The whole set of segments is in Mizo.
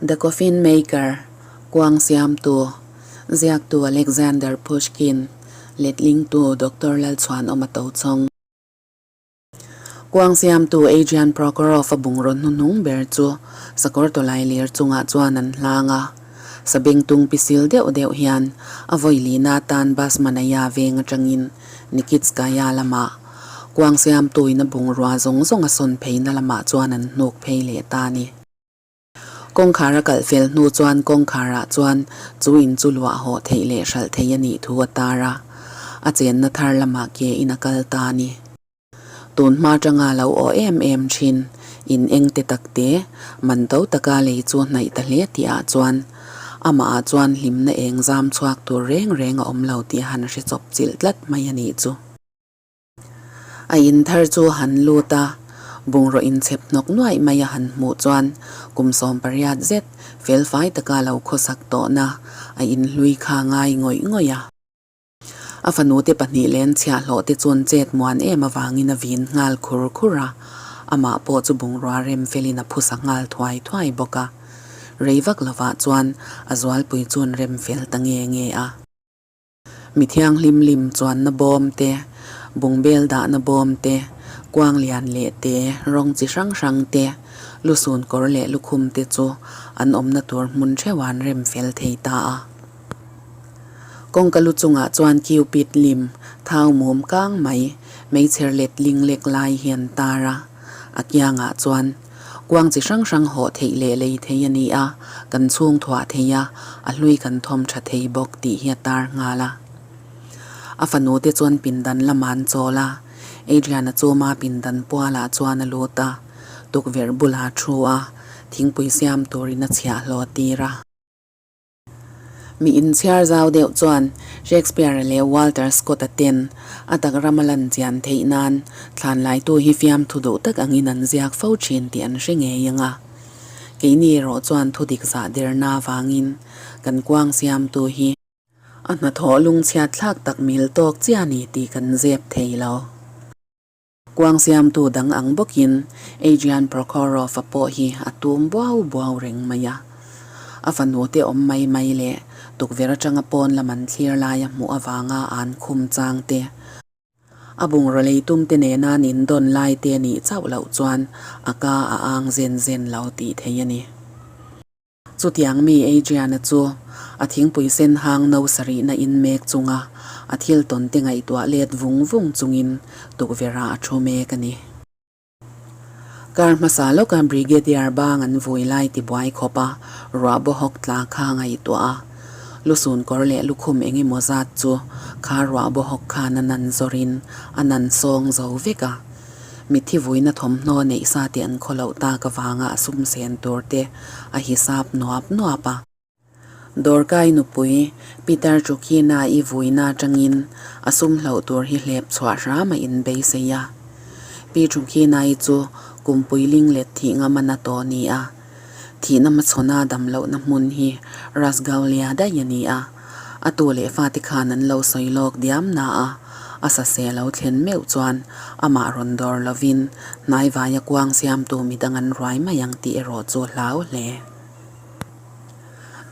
The Coffin Maker, Kuang Siamtu, Ziaktu Alexander Pushkin, Letlingtu Doctor Lalchhuanawma Tochhawng. Kuang siamtu Adrian Prokhorov-a bungraw hnuhnung ber chu sakawr tawlai lir chungah chuan an hlang a. Sabengtung pisil deuh deuh hian a vawi lina atan Basmanaya veng atangin Nikitskaya lamah kuang siamtuin a bungrua zawng zawng a sawn pheina lamah chuan an hnuk phei leh ta a ni. Kawngkhar a kalh fel hnu chuan kawngkharah chuan chu in chu luah hawh theih leh hralh theih a nih thu a tar a, a chenna thar lamah ke in a kal ta a ni. Tun hma tanga lo aw em em thin, in eng te tak te, man to taka lei chu hnaih ta hle tih ah chuan amah ah chuan hlimna eng zam chhuak tur reng reng a awm lo tih a han hre chawp chilh tlat mai a nih chu. A in thar chu a han lut a, bungraw inchhep hnawk nuaih mai a han hmuh chuan kum 18 zet felfai taka lo khawsak tawhna a inhlui kha ngai ngawih ngawih a. A fanute pahnih len chhiahhlawh te chuan chet muan em avangin a vin nghal khur khur a, amah pawh chu bungrua rem felin a phusa nghal thuai thuai bawk a. Rei vak lovah chuan a zualpui chuan rem fel ta nge nge a. Mi thianghlim lim chuanna bawm te, bungbel dahna bawm te, kuang lian leh te, rawng chi hrang hrang te, lusun kawr leh lukhum te chu an awmna tur hmun theuh an rem fel thei ta a. Kawngka lu chungah chuan Cupid lim thau mum kang mai, meichher let ling lek lai hi an tar a. A kiangah chuan kuang chi hrang hrang hawh theih leh lei thei a ni a, kan chhung thuah thei a, a hlui kan thawm tha thei bawk tih hi a tar nghal a. A fanu te chuan pindan lamah an chawl a, Adrian-a chu ma pindan pualah chuan a lut a, tukverh bulah a thu a, thingpui siam turin a chhiahhlawh tir a. Mi inchhiar zau deuh chuan Shakespeare-a leh Walter Scott-a ten a tak rama lan chian theih nan thlanlaitu hi fiamthu duh tak angin an ziak fo thin tih an hre ngei ang a. Keini erawh chuan thudik zah derna avangin kan kuang siamtu hi a hnathawh lungchhiat thlak tak mil tawk chiah a ni tih kan zep thei lo. Kuang siamtu dang ang bawkin Adrian Prokhorov-a pawh hi a tum buau buau reng mai a. A fanu te awm mai mai leh tukverh atanga pawn lam an thlir laia hmuh avanga an khum chang te, a bungraw leitum te nena an indawn lai te nih chauh loh chuan a ka a ang zen zen lo tih theih a ni. Chutiang mi Adrian-a chu a thingpui sen hang no sarihna in mek chunga a thil tawn te ngaihtuah let vung vung chungin tukverh-ah a thu mek a ni. Kar hmasa lawka Brigadier bang an vui lai tibuai khawp a ruah bawhawk tla kha ngaihtuah a, lusun kawr leh lukhum eng emaw zat chu kha ruah bawhawk khan a nan zawrin a nan sawng zo vek a. Mitthi vuina thawmhnaw neih sa tih an khaw loh tak avanga a sum sen tur te a hisap nuap nuap a. Dawrkai nupui Peter Chukina i vuina atangin a sum hloh tur hi hlep chhuah hram a inbeisei a. Pi Chukina i chu kumpui ling let thih ngam a na tawh ni a. Thihna hmachhawna dam lohna hmun hi Rasgaulia daih a ni a, a tu leh fate khan an lo sawi lawk diam na a, a sase lo thlen meuh chuan amah rawn dawr lovin hnaivaia kuang siamtu midang an ruai mai ang tih erawh chu hlau hle.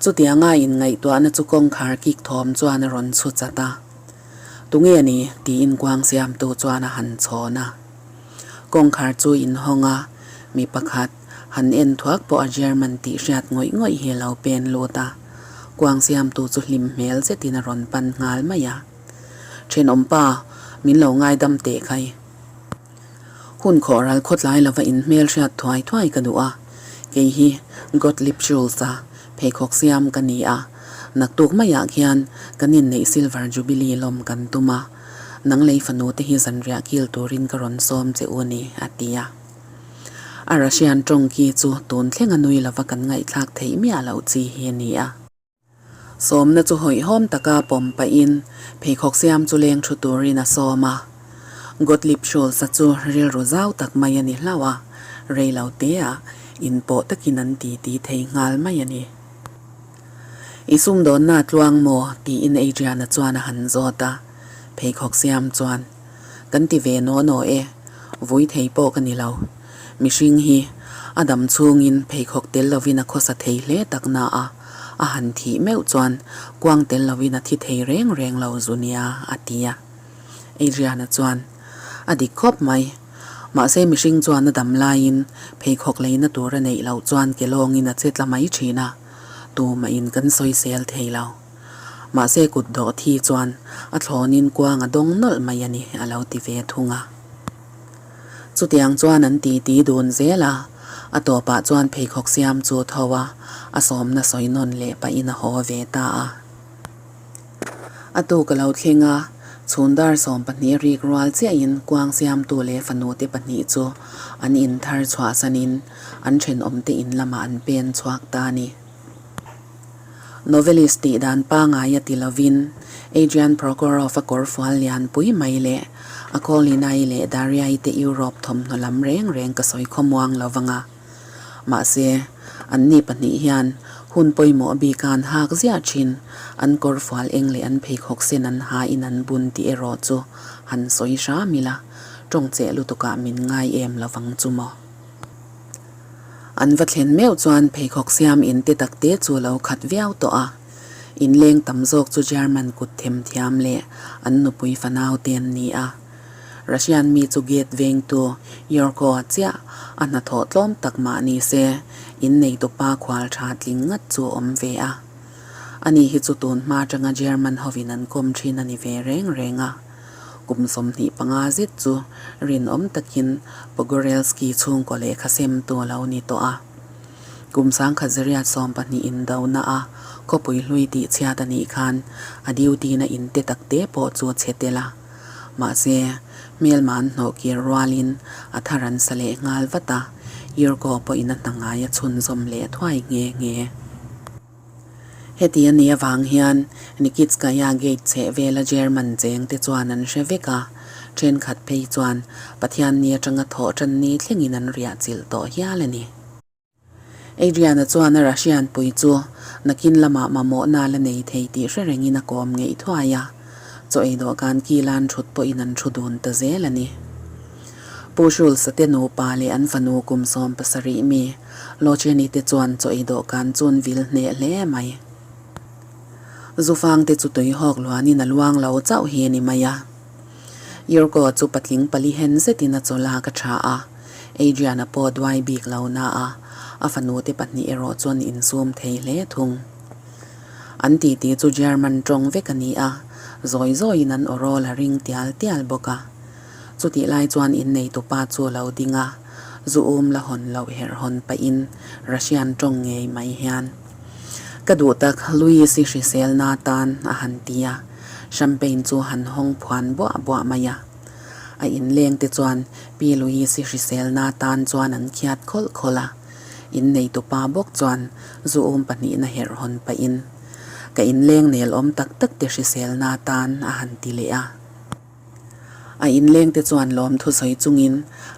Chutianga inngaihtuahna chu kawngkhar kik thawm chuan a rawn chhu chat a, Tunge ni? tiin kuang siamtu chuan a han chhawn a. Kawngkhar chu inhawng a, mi pakhat han en thuak pawh a German tih hriat ngawih ngawih hi a lo pen lut a, kuang siamtu chu hlim hmel zetin a rawn pan nghal mai a. Thenawmpa, min lo ngaidam teh khai. Hun khawh ral khawtlai lova in hmel hriat thuai thuai ka duh a, kei hi Gottlieb Schulz-a pheikhawk siam ka ni a, naktuk maiah khian kan inneih Silver Jubilee lawm kan tum a, Nang lei fanu te hi zanriah kil turin ka rawn sawm che u ni, a ti a. A Russian tawng ki chu tun thleng a nui lova kan ngaihthlak theih miah loh chi hi a ni a. Sawmna chu hawihhawm taka pawm pahin pheikhawk siam chu leng thu turin a sawm a. Gottlieb Schulz-a chu rilru zau tak mai a ni hlauh a, rei lo teah inpawh takin an titi thei nghal mai a ni. I sumdawnna a tluang maw? tiin Adrian-a chuan a han zawt a. Pheikhawk siam chuan, Kan ti ve naw naw e, vui thei pawh ka ni lo. Mihring hi a dam chhungin pheikhawk tel lovin a khawsa thei hle tak na a, a han thih meuh chuan kuang tel lovin a thi thei reng reng lo zu nia, a ti a. Adriana chuan, A dik khawp mai. Mahse mihring chuan a dam laiin pheikhawk leina tur a neih loh chuan ke lawngin a che tla mai thin a, tumahin kan sawisel thei lo. Mahse kut dawh thi chuan a thlawnin kuang a dawng nawlh mai a ni, a lo ti ve thung a. Chutiang chuan an titi dun zel a, a tawpah chuan pheikhawk siam chu tho a, a sawmna sawi nawn leh pahin a haw ve ta a. A tuk a lo thleng a, chhun dar 12 rik rual chiahin kuang siamtu leh fanute pahnih chu an in thar chhuahsanin an thenawmte in lamah an pen chhuak ta a ni. Novelist tih dan pangai a ti lovin Adrian Prokhorov-a kawr fual lian pui mai leh a Kolinai leh Dariai te Europe thawmhnaw lam reng reng ka sawi khawmuang lo vang a. Mahse, anni pahnih hian hun pawimawh bika an hak ziah thin, an kawr fual eng leh an pheikhawk sen an ha in an bun tih erawh chu han sawi hram ila, tawng cheh lutukah min ngai em lo vang chu maw? An va thlen meuh chuan pheikhawk siam in te tak te chu lo khat viau tawh a. Inleng tam zawk chu German kut them thiam leh an nupui fanau te an ni a. Russian mi chu gate vengtu Yorko-a chiah a hnathawh tlawm tak mah ni se inneitupa khual tha tling ngat chu awm ve a. Ani hi chu tun hma atanga German hovin an kawm thin a ni ve reng reng a. Kum 25 zet chu rinawm takin Pogorelski chhungkaw lehkha semtu a lo ni tawh a. Kum 1920 indona a khawpui hlui tih chhiat a nih khan a duty-na in te tak te pawh chu a chhe tel a. Mahse, hmelma an hnawh kir rualin a thar an sa leh nghal vat a, Yurko pawhin a hna ngai a chhunzawm leh thuai nghe nghe. Heti a nih avang hian Nikitskaya Gate chheh vela German cheng te chuan an hre vek a, thenkhat phei chuan Pathianni atanga thawh tan ni thlengin an riah chilh tawh hial a ni. Adrian-a chuan a Russian pui chu nakin lamah mamawhna la nei thei tih hre rengin a kawm ngeih thuai a, chaw ei dawhkan kilan thut pawhin an thu dun ta zel a ni. Pu Schulz-a te nupa leh an fanu kum 17 mi Locheni te chuan chaw ei dawhkan chu an vil hneh hle mai. Zufang te chu tui hawk luanin a luang lo chauh hi a ni mai a. Yurko chu patling pali hen zetin a chaw lak a tha a, Adrian-a pawh duai bik lo na a, a fanu te pahnih erawh chuan insum thei hle thung. An titi chu German tawng vek a ni a, zawi zawiin an awrawl a ring tial tial bawk a. Chutih lai chuan inneitupa chu a lo ding a, zu um la hawn loh herh hawn pahin Russian tawng ngei mai hian, Ka duh tak, Louis i hriselna tan a han ti a, champagne chu han hawng phuan buah buah mai a. A inleng te chuan Pi Louis i hriselna tan chuan an khiat khawlh khawlh a, inneitupa bawk chuan zu um pahnihna herh hawn pahin, Ka inleng nel awm tak tak te hriselna tan a han ti leh a. A inlengte chuan lawmthu sawi chungin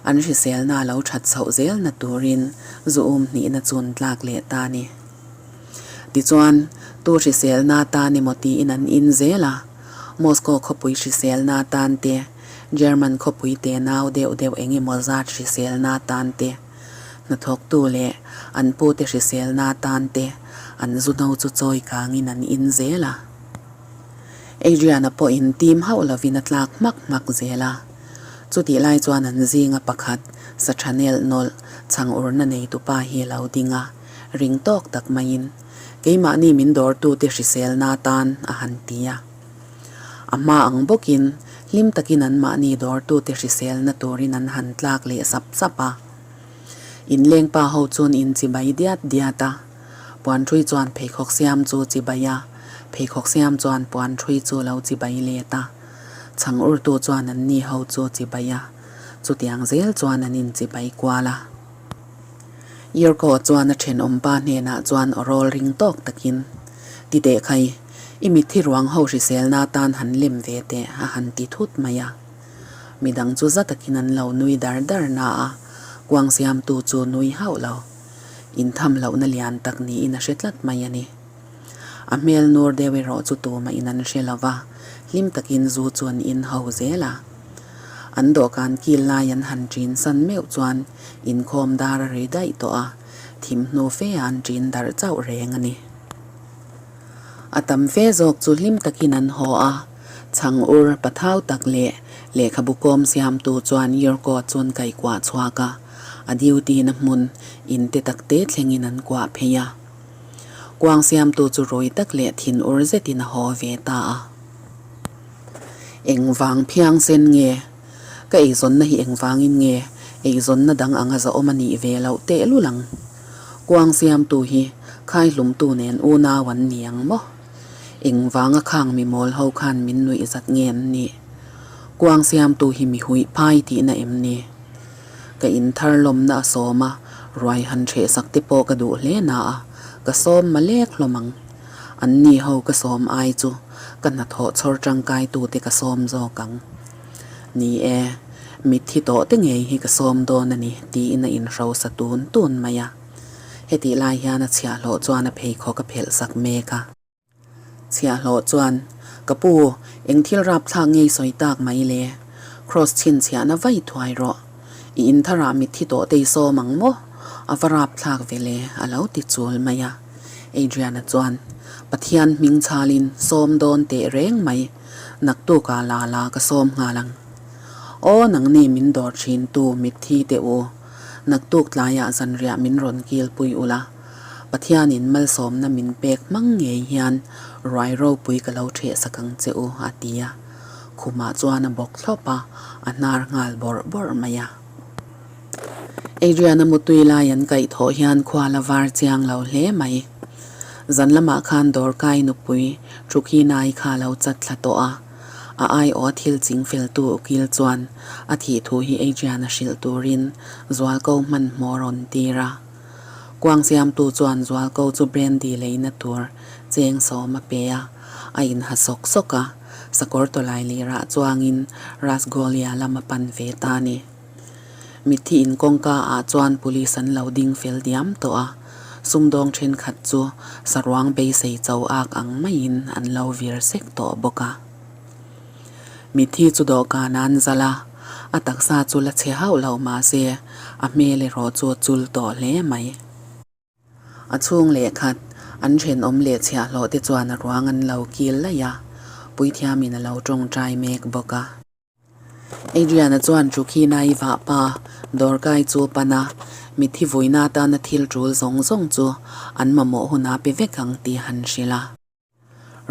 an hriselna lo that chhoh zelna turin zu um hnihna chun tlak leh ta a ni. Tichuan, tu hriselna tan emaw tiin an in zel a, Moscow khawpui hriselna tan te, German khawpui te nau deuh deuh eng emaw zat hriselna tan te, hnathawktu leh an pute hriselna tan te an zu no chu chawi kangin an in zel a. Adrian-a pawhin tim hauh lovin a tlak hmak hmak zel a. Chutih lai chuan an zinga pakhat sa tha nelh nawlh chhang urna neitupa hi a lo ding a, ring tawk tak maiin, Keimahni min dawrtute hriselna tan a han ti a. A hma ang bawkin hlim takin anmahni dawrtute hriselna turin an han tlak leh sap sap a. Inlengpa ho chuan inchibai diat diat a. Puan ṭhui chuan pheikhawk siam chu chibai a, pheikhawk siam chuan puan ṭhui chu lo chibai let a. Chhang urtu chuan an ni ho chu chibai a, chutiang zel chuan an inchibai kual a. Yurko chuan a ṭhenawmpa hnenah chuan aw rawl ring tawk takin, Ti teh khai, i mitthi ruang ho hriselna tan han lem ve teh a han ti thut mai a. Midang chu za takin an lo nui dar dar na a, kuang siamtu chu nui hauh lo. Intham lohna lian tak niin a hre tlat mai a ni. A hmel nur deuh erawh chu tumah in an hre lo va, hlim takin zu chu an in ho zel a. An dawhkan kil lai an han ṭin san meuh chuan inkhawm dar a ri daih tawh a, thim hnu fe ah an ṭin darh chauh reng a ni. A tam fe zawk chu hlim takin an haw a, chhang ur pathau tak leh lehkhabu kawm siamtu chuan Yurko chuan kaihkuah chhuak a, a duty na hmun in te tak te thlengin an kuah phei a. Kuang siamtu chu rui tak leh thin ur zetin a haw ve ta a. Engvang phiang sen nge? Ka eizawnna hi engvangin nge eizawnna dang anga zahawm a nih ve loh tehlul ang? Kuang siamtu hi khaihlumtu nen unau an ni ang maw? Engvanga khang mi mawl ho khan min nuih zat nge an nih? Kuang siamtu hi mi huih phai tihna em ni? Ka in thar lawmna a sawm a, ruai han ṭhehsak te pawh ka duh hle na a, ka sawm malek hlawm ang. An ni ho ka sawm ai chu ka hnathawh chhawr tangkai tute ka sawm zawk ang. Ni e, mitthi tawh te ngei hi ka sawm dawn a ni tiin a inhrosa tun tun mai a. Hetih lai hian a chhiahhlawh chuan a pheikhawk a phelh sak mek a. Chhiahhlawh chuan, Ka pu, eng thil rapthlak ngei sawi tak mai le? Kraws chhinchhiahna vai thuai rawh. I intharah mitthi tawh te i sawm ang maw? A va rapthlak ve le, a lo ti chul mai a. Adrian-a chuan, Pathian hming chhalin sawm dawn teh reng mai, naktukah la la ka sawm nghal ang. Aw, nangni min dawr thintu mitthi teh u, naktuk tlaiah zanriah min rawn kilpui ula, Pathianin malsawmna min pek hmang ngei hian ruai ropui ka lo ṭhehsak ang che u, a ti a. Khumah chuan a bawk thlawp a, a hnar nghal bawrh bawrh mai a. Adrian-a mutui lai an kaih thawh hian khua la var chiang lo hle mai. Zan lamah khan dawrkai nupui Trukinai kha a lo chat thla tawh a. A aiawh a thil ching feltu ukil chuan a thih thu hi Adrian-a hrilh turin zualko hmanhmawh a rawn tir a. Kuang siamtu chuan zualko chu brandy leina tur cheng sawm a pe a, a inha sawk sawk a, sakawr tawlai lirah chuangin Rasgolia lam a pan ve ta a ni. Mitthi in kawngka ah chuan police an lo ding fel diam tawh a, sumdawng thenkhat chu saruang beisei cho ak ang maiin an lo vir sek tawh bawk a. Mitthi chu dawhkan an zal a, a taksa chu la chhe hauh lo mahse a hmel erawh chu a chul tawh hle mai. A chhung leh khat, an thenawm leh chhiahhlawh te chuan a ruang an lo kil laih a, puithiamin a lo tawngtai mek bawk a. Adrian-a chuan Trukhina-i vahpa dawrkai chu a pan a, mitthi vuina atana thil tul zawng zawng chu an mamawh hunah pe vek ang tih han hrilh a.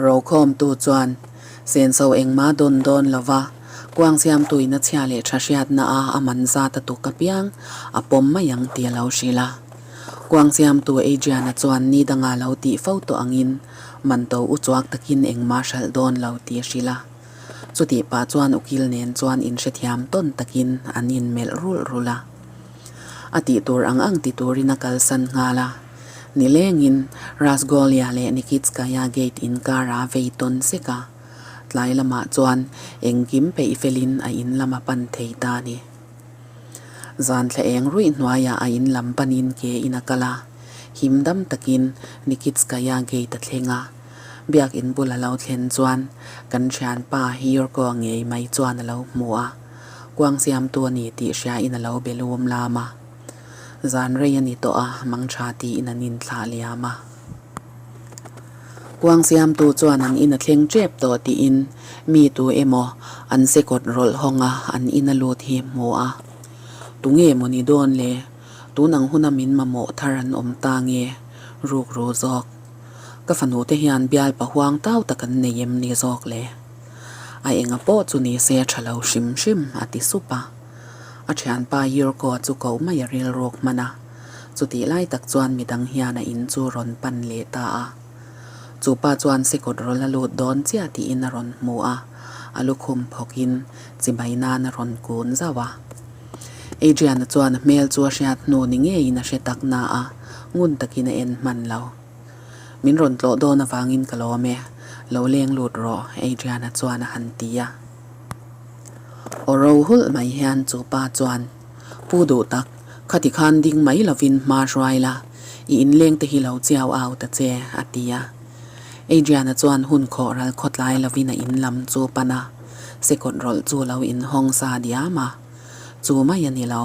Rokhawmtu chuan senso engmah dawn dawn lova kuang siamtuin a chhia leh tha hriatna a a man zat a tuk apiang a pawm mai ang tih a lo hrilh a. Kuang siamtu Adrian-a chuan ni danga lo tih fo tawh angin man to u chuak takin engmah hralh dawn lo tih a hrilh a. Chutih pah chuan ukil nen chuan inhrethiam tawn takin an inmelh rulh rulh a. A tih tur ang ang ti turin a kalsan nghal a. Nilengin Rasgolia leh Nikitskaya gate inkara vei tawn sek a. Tlai lamah chuan engkim peih felin a in lam a pan thei ta a ni. Zan thla eng ruih hnuaiah a in lam panin ke in a kal a. Him dam takin Nikitskaya gate a thleng a. Biakin bul a lo thlen chuan kan thianpa Yurko ngei mai chuan a lo hmu a, kuang siamtu a ni tih hriain a lo be lum lam a. Zan rei a ni tawh a, mangtha tiin an inthlah liam a. Kuang siamtu chuan an in a thleng tep tawh tiin mi tu emaw an sekawt rawlh hawng a, an in a lut hi hmu a. Tunge maw ni dawn le? Tun ang huna min mamawh thar an awm ta nge? Rukru zawk. Ka fanu te hian bial pahuang tau tak an nei em ni zawk le? A enga pawh chu ni se a tha lo hrim hrim, a ti sup a. A thianpa Yurko chu koh mai a rilruk hman a. Chutih lai tak chuan midang hian a in chu rawn pan leh ta a. Chu pa chuan sikawt rawl a lut dawn chiah tiin a rawn hmu a, a lukhum phawkin chibai nan a rawn kun zauh a. Adrian-a chuan a hmel chu a hriat hnu ni ngeiin a hre tak na a, ngun takin a en hman lo. Min rawn tlawh dawn avangin ka lawm e, lo leng lut rawh, Adrian-a chuan a han ti a. Aw ro hulh mai hian chu pa chuan, Pu duh tak, khati khan ding mai lovin hma hruai la, i inleng te hi lo chiau au ta che, a ti a. Adrian-a chuan hun khawh ral khawtlai lovin a in lam chu pan a. Sekawt rawlh chu lo inhawng sa diam a. Chu mai a ni lo.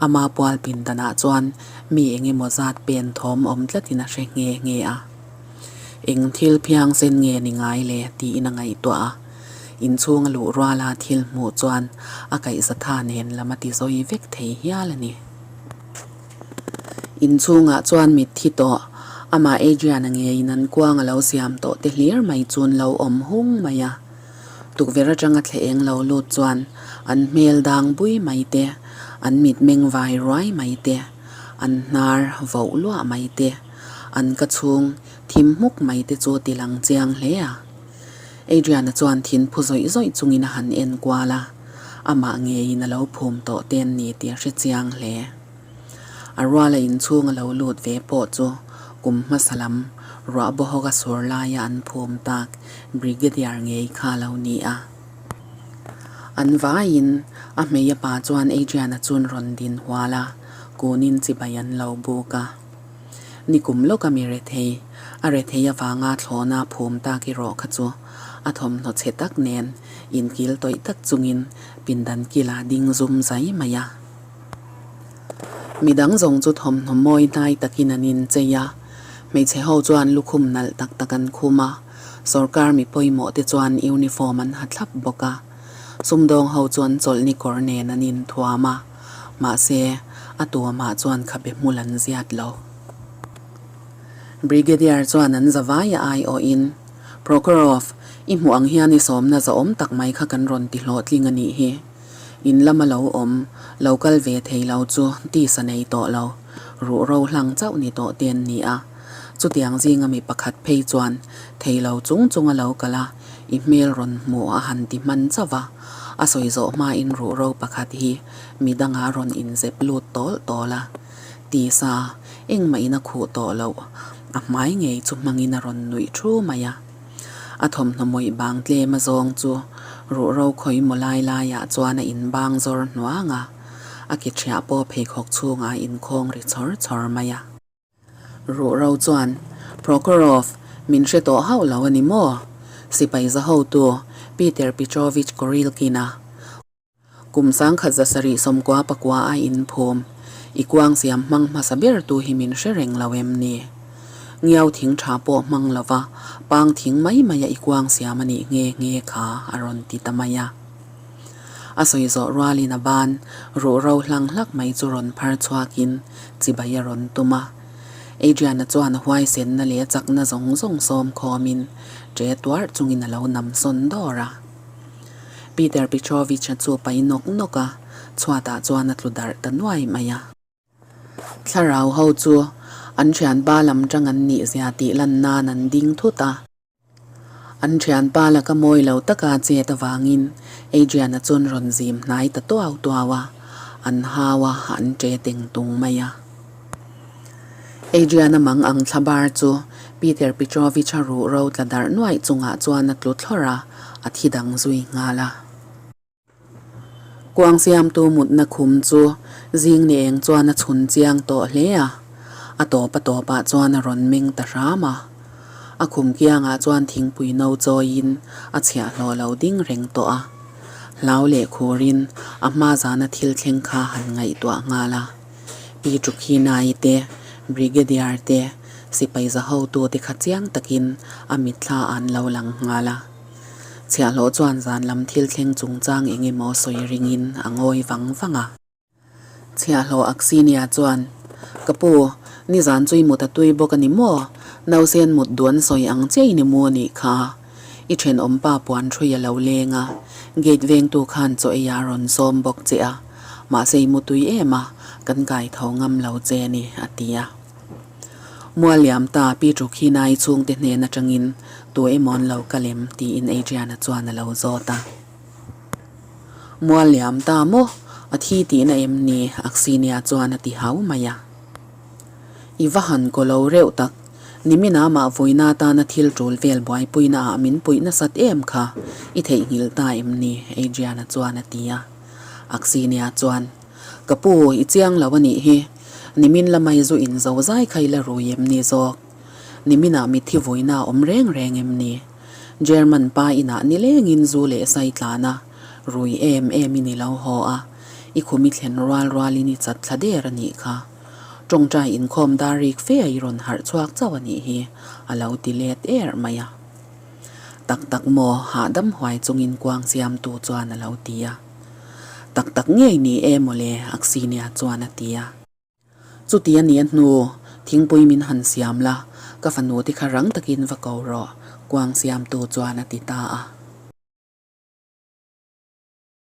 Ama pual pindanah chuan mi eng emaw zat pen thawm awm tlatin a hre nghe nghe a. Eng thil phiang sen nge ni ngai le tiin a ngaihtuah a. Inchhung a luh ruala thil hmuh chuan a kaihzatha nen lam a ti zawi vek thei hial a ni. Inchhungah chuan mitthi tawh, amah Adrian-a ngeiin an kuang a lo siam tawh te hlir mai chu an lo awm hung mai a. Tukverh atanga thle eng lo lut chuan an hmel dang bui mai te, an mitmeng vai ruai mai te, an hnar voh luah mai te, an ka chhung thim hmuk mai te chu ti lang chiang hle a. Adrian-a chuan thin phu zawih zawih chungin a han en kual a, amah ngeiin a lo phum tawh te an ni tih a hre chiang hle. A ruala inchhung a lo lut ve pawh chu kum hmasa lam ruah bawhawk a sur laia an phum tak Brigadier ngei kha a lo ni a. An vaiin a hmei a pa chuan Adrian-a chun rawn din hual a, kunin chibai an lo buk a. Nikum lawka mi rethei, a rethei avanga thlawna phum tak erawh kha chu a thawmhnaw chhe tak nen inkil tawih tak chungin pindan kila ding zum zai mai a. Midang zawng chu thawmhnaw mawi hnai takin an inchei a, hmeichhe ho chuan lukhum nalh tak tak an khum a, sorkar mi pawimawh te chuan uniform an ha thlap bawk a, sumdawng ho chuan chawlhni kawr nen an inthuam a, mahse a tuamah chuan khabe hmul an ziat lo. Brigadier chuan an zavai a aiawhin, Prokhorov, i hmuh ang hian i sawmna zahawm tak mai kha kan rawn ti hlawhtling a nih hi. In lama lo awm, lo kal ve thei lo chu tisa nei tawh lo, ruh ro hlang chauh ni tawh te an ni a. Chutiang zinga mi pakhat phei chuan thei lo chung chung a lo kal a, i hmel rawn hmuh a han ti hman chauh va, a sawi zawh hmain ruh ro pakhat hi mi danga rawn inzep lut tawl tawl a. Tisa, engmah in a khuh tawh loh, a hmai ngei chu hmangin a rawn nuih thu mai a. A thawmhnaw mawih bang tlem a zawng chu ruh ro khawi maw lai laiah chuan a inbang zawr hnuang a, a ke ṭhiah pawh pheikhawk chhungah a inkhawng ri chawr chawr mai a. Ruh ro chuan, Prokhorov, min hre tawh hauh lo a ni maw? Sipai za hotu Peter Petrovich Korilkin-a Kum 1979 a inphum, i kuang siam hmang hmasa ber tu hi min hre reng lo em ni? Ngiau thing tha pawh hmang lova pang thing mai mai a i kuang siam a nih nghe nghe kha a rawn ti ta mai a. A sawi zawh rualin a ban ruh ro hlang hlak mai chu rawn phar chhuakin chibai a rawn tum a. Adrian-a chuan a huaisenna leh a chakna zawng zawng sawm khawmin ṭe tuarh chungin a lo nam sawn dawr a. Peter Petrovich-a chu pai nawk nawk a, chhuatah chuan a tlu darh ta nuai mai a. Thlarau ho chu an thianpa lam tang an nih zia tih lan nan an ding thut a. An thianpa laka mawi lo taka chet avangin Adrian-a chuan rawn zim hnai ta tuau tuau a, an hau a, an ṭe teng tung mai a. Adrian-a mang ang thla bar chu Peter Petrovich-a ruh ro tla darh nuaih chungah chuan a tlu thlawrh a, a thi dang zui nghal a. Kuang siamtu mutna khum chu zing ni eng chuan a chhun chiang tawh hle a, a tawp a tawpah chuan a rawn meng ta hram a. A khum kiangah chuan thingpui no chawiin a chhiahhlawh lo ding reng tawh a. Hlau leh khurin a hma zana thil thleng kha han ngaihtuah nghal a. Pi Trukhinai te, Brigadier te, sipai za hotu te kha chiang takin a mitthla an lo lang nghal a. Chhiahhlawh chuan zan lam thil thleng chungchang eng emaw sawi ringin a ngawi vang vang a. Chhiahhlawh Aksinia chuan, Ka pu, nizan chu i mut a tui bawk a ni maw? Nausen mut duh an sawi ang che i ni mu a nih kha. I thenawm pa puan hrui a lo leng a, gate vengtu khan chaw ei a rawn sawm bawk che a, mahse i mutui em a, kan kai tho ngam lo che a ni, a ti a. Mualliam ta Pi Trukhinai chhungte hnen atangin tu emaw an lo kal em tiin Adriana chuan a lo zawt a. Mualliam ta maw? A thi tihna em ni? Aksinia chuan a ti hau mai a. I va han kaw lo reuh tak. Nimin ah mah vawiina atana thil tul vel buaipuina ah min puih nasat em kha i theihnghilh ta em ni? Adriana chuan a ti a. Aksinia chuan, Ka pu, i chiang lo a nih hi. Nimin lamai zu in zo zai kha i la rui em ni zawk? Niminah mitthi vawiina a awm reng reng em ni? German pa inah nilengin zu leh sai tlan a. Rui em em in i lo haw a, i khum i thlen rual rualin i chat thla der a nih kha. Tawngtai inkhawm dar rik fe a i rawn harh chhuak chauh a nih hi, a lo ti let er mai a. Tak tak maw, hahdam huai chungin kuang siamtu chuan a lo ti a. Tak tak ngei ni e mawle, Aksinia chuan a ti a. Chuti a nia hnu, thingpui min han siam la, ka fanu te kha rang takin va ko rawh, kuang siamtu chuan a ti ta a.